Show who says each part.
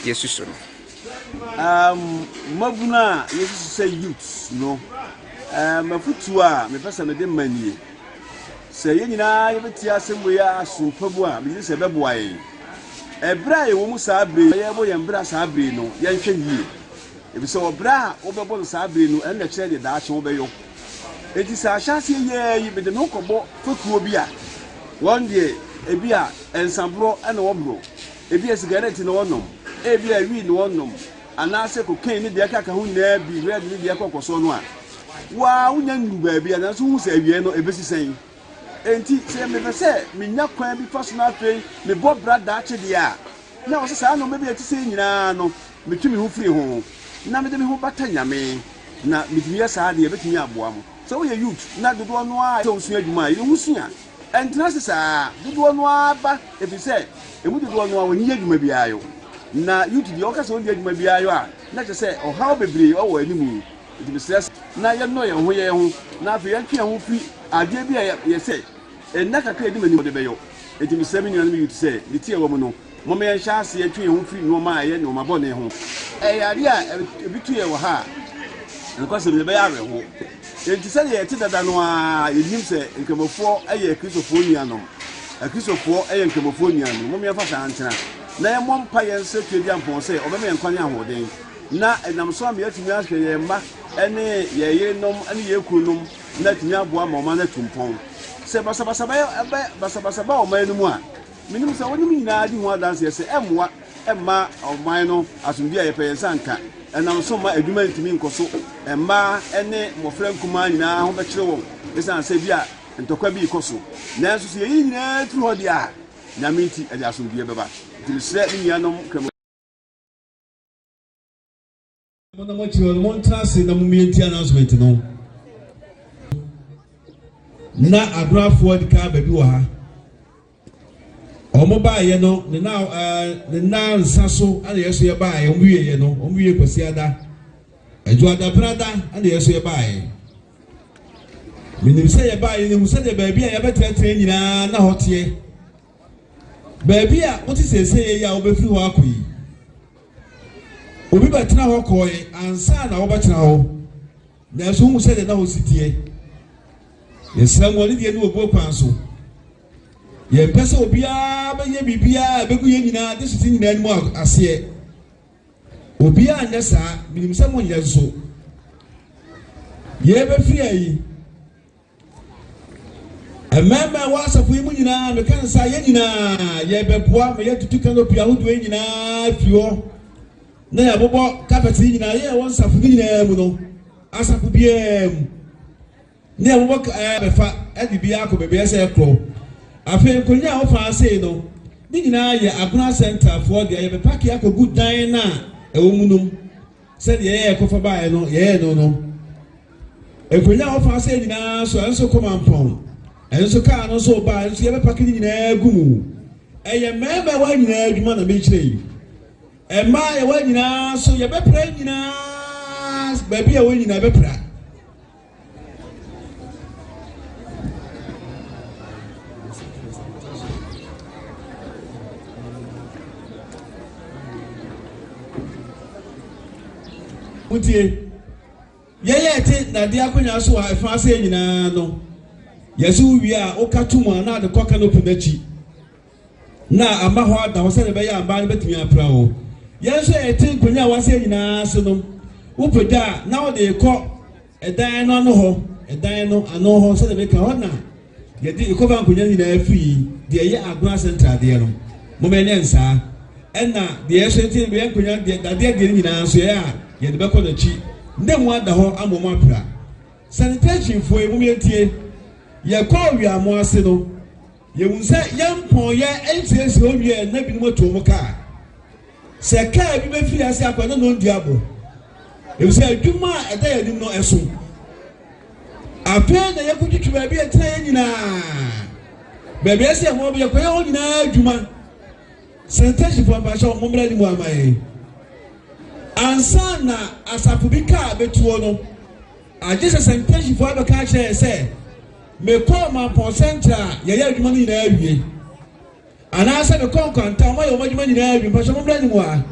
Speaker 1: yɛsi so no?
Speaker 2: Mmabunu a yɛsusu sɛ youths no, afotuo a mepɛ sɛ mede ma nie: sɛ yɛn nyinaa yɛbɛtie asɛm wei a asompa mu a, megye sɛ ɛbɛboa yɛn. Ɛberɛ a yɛwɔ mu saa bere, yɛbɔ yɛn bra saa bere no, yɛnhwɛ yie, efisɛ ɔbrɛ a wobɛbɔ no saa bere no, ɛno na ɛkyerɛ deɛ daakye wobɛyɔ. Enti sɛ ahyɛaseɛ yɛɛ yi, mede me ho kɔbɔ fekuo bi a wɔn deɛ ebi a nsaborɔ na wɔborɔ, ebi a sigaret na wɔnom, ebi a wii na wɔnom, anaasɛ cocaine ne deɛ ɛkeka ho nyinaa bi, red ne deɛ ɛkɔkɔ soɔ no a, waa wonya nnuru baabi a, nanso wohu sɛ awie no ɛbɛsi sɛn. Enti sɛ mepɛ sɛ menya kwan bi fa so na afei mebɔ bra daakye deɛ a, na wɔ sɛ saa nneɛma bi a ɛte sɛ nyinaa no, metwe me ho firi ho na mede me ho bata Nyame. Na metumi yɛ saa deɛ, ɛbɛtumi aboa mo. Sɛ woyɛ youth na dodoɔ no a sɛ wosua adwuma a, yɛde ho sua. Ɛntena ase saa, dodoɔ no ara ba, ɛfiri sɛ ɛmu dodoɔ no a wɔnyi adwuma biara yɔ. Na youth deɛ, wɔka sɛ wɔnni adwuma biara yɔ a, na kyerɛ sɛ ɔhaw bebree ɔwɔ anim. Nti mesrɛ na yɛnnɔ yɛn ho yɛn ho, na afei yɛntwe yɛn ho firi adeɛ bi a yɛ sɛ nna kakra a ɛdi m'anim wɔde bɛyɔ. Nti mesrɛ me nuanom youth sɛ ne tiawa mu no, momma yɛnhyɛ aseɛ ntwe yɛn ho firi nneɛma a ɛyɛ nneɛma bɔne ho. Ɛyɛ adeɛ a ebi to yɛn wɔ ha a, nokwasɛm no, ɛbɛyɛ awerɛho. Enti sɛdeɛ yɛte dada no ara, yɛnim sɛ Nkramofoɔ yɛ Akristofoɔ nuanom. Akristofoɔ yɛ Nkramofoɔ nuanom. Momma yɛmfa saa ntena, na yɛmmɔ mpaeɛ nsrɛ Tweaduampɔn sɛ ɔbɛma yɛn nkwa ne ahoɔden, na ɛnam so ama yɛatumi ahwɛ yɛn mma ne yɛn yerenom ne yɛn kununom, na atumi aboa ma ɔman no atu mpɔn. Sɛ basabasa bɛyɛ basabasa ba ɔman no mu a, menim sɛ wonim nyinaa di ho adanseɛ sɛ ɛmmoa mma ɔman no asomdwoe a yɛpɛ yɛn nsa nka. Ɛnam so ma adwuma ntumi nkɔ so. Mmaa ne mmɔfra nkumaa nyinaa ho bɛkyere wɔn esiane sɛ bi a ntɔkwa bi rekɔ so. Nanso sɛ yɛyi nyinaa firi hɔ deɛ a, Nyame nti ɛde asomdwoe bɛba. Nti mesrɛ me nuanom Nkramofoɔ.
Speaker 3: Monam akyiri hɔ no, montena ase na mommie ntie announcement no. Na agorafoɔ de kaa baabi wɔ ha. Wɔn baayɛ no, ne na ɛɛ ne nan nsa so ɛna yɛ so yɛ baayɛ. Wɔn wie yɛ no, wɔn wie Kwasiada, Adwoada, Benada ɛna yɛ so yɛ baayɛ. Menim sɛ yɛ baayɛ no hu sɛdeɛ baabi a yɛbɛtenatena nyinaa na hɔ teɛ. Baabi a wote seesei yi a wobɛfiri hɔ akɔ yi, obi bɛtena hɔ kɔɔe ansa na wobɛtena hɔ, nanso wohu sɛdeɛ na hɔ si teɛ. Yɛsrɛ mo, anidie ne obuo kwan so. Yɛmpɛ sɛ obiara bɛyɛ biribiara a ɛbɛgu yɛn nyinaa de sisi nyinaa anim aseɛ. Obiara nyɛ saa, menim sɛ monyɛ nso. Yɛbɛfiri ayi. Mmarima a ɛwɔ asafo yi mu nyinaa, meka no saa, yɛn nyinaa yɛbɛboa ma yɛatutu canopy ahodoɔ yi nyinaa afiri hɔ na yɛabobɔ carpet yi nyinaa. Yɛn a ɛwɔ nsafo no nyinaa mu no, asafo biara mu, ne yɛabobɔ bɛfa de bi akɔ baabi a ɛsɛ ɛkorɔ. Afei nkonnwa a wɔfa ase no, ne nyinaa yɛ Agona Centralfoɔ deɛ. Yɛbɛpark akɔgu dan no a ɛwɔ mu no mu sɛdeɛ yɛyɛ kɔfa baeɛ no, yɛyɛ no. Nkonnwa a wɔfa ase nyinaa so, ɛno nso kɔma mpɔn, ɛno nso kaa no nso ba, ɛno nso yɛbɛpark ne nyinaa gu mu. Ɛyɛ mmarima ɛwɔ ha nyinaa adwuma na mekyerɛ yi. Mmaa ɛwɔ nyinaa so, yɛbɛpra nyinaa, baabi a ɛwɔ nyinaa yɛbɛpra. Wotie, yɛyɛ ɛte dadeɛ akonnwa so wɔ ɛfa ase nyinaa no, yɛsɛ wowie a, woka to mu a na ade kɔ canopy n'akyi na ama hɔ ada hɔ sɛdeɛ ɛbɛyɛ a mmaa no bɛtumi apra hɔ. Yɛn nso yɛte nkonnwa a wɔasɛ nyinaa so no, wopagya a na wode kɔ ɛdan no ano hɔ, ɛdan no ano hɔ, sɛdeɛ meka hɔ na yɛde ekɔfa nkonnwa nyinaa firi deɛ ɛyɛ Agona Central deɛ no. Mo ɛnyɛ nsaa, ɛna deɛ ɛso nti yɛ nkonnwa deɛ dadeɛ deɛ no nyinaa nso yɛ a yɛde bɛkɔ n'akyi na mu ada hɔ ama wɔn apra. Sanitation foɔ yi, mo yɛntie, yɛkɔ owiamo ase no, yɛhu sɛ yɛn mpɔn yɛ nsiesie owie na binom atu wɔn kaa sɛ kaa bi bɛfiri ase akɔ ne no ndi abo, efisɛ adwuma a ɛda yɛn anim no ɛso. Afei na yɛkɔtwitwi baabi a ɛtena yɛn nyinaa, baabi a ɛsɛ ɛho yɛkɔyɛ hɔ nyinaa adwuma. Sanitation foɔ, mpakyɛw, mommra anim ama yɛn. Ansa na asafo bi kaa bɛtuo no, agye sɛ sanitation foɔ abɛka akyerɛ yɛn sɛ mekɔɔ Mampɔn Central a yɛyɛ adwuma no nyinaa awie, anaasɛ mekɔ Nkwanta, wɔn ayɛ wɔn adwuma nyinaa awie. Mpakyɛw, mommra anim a.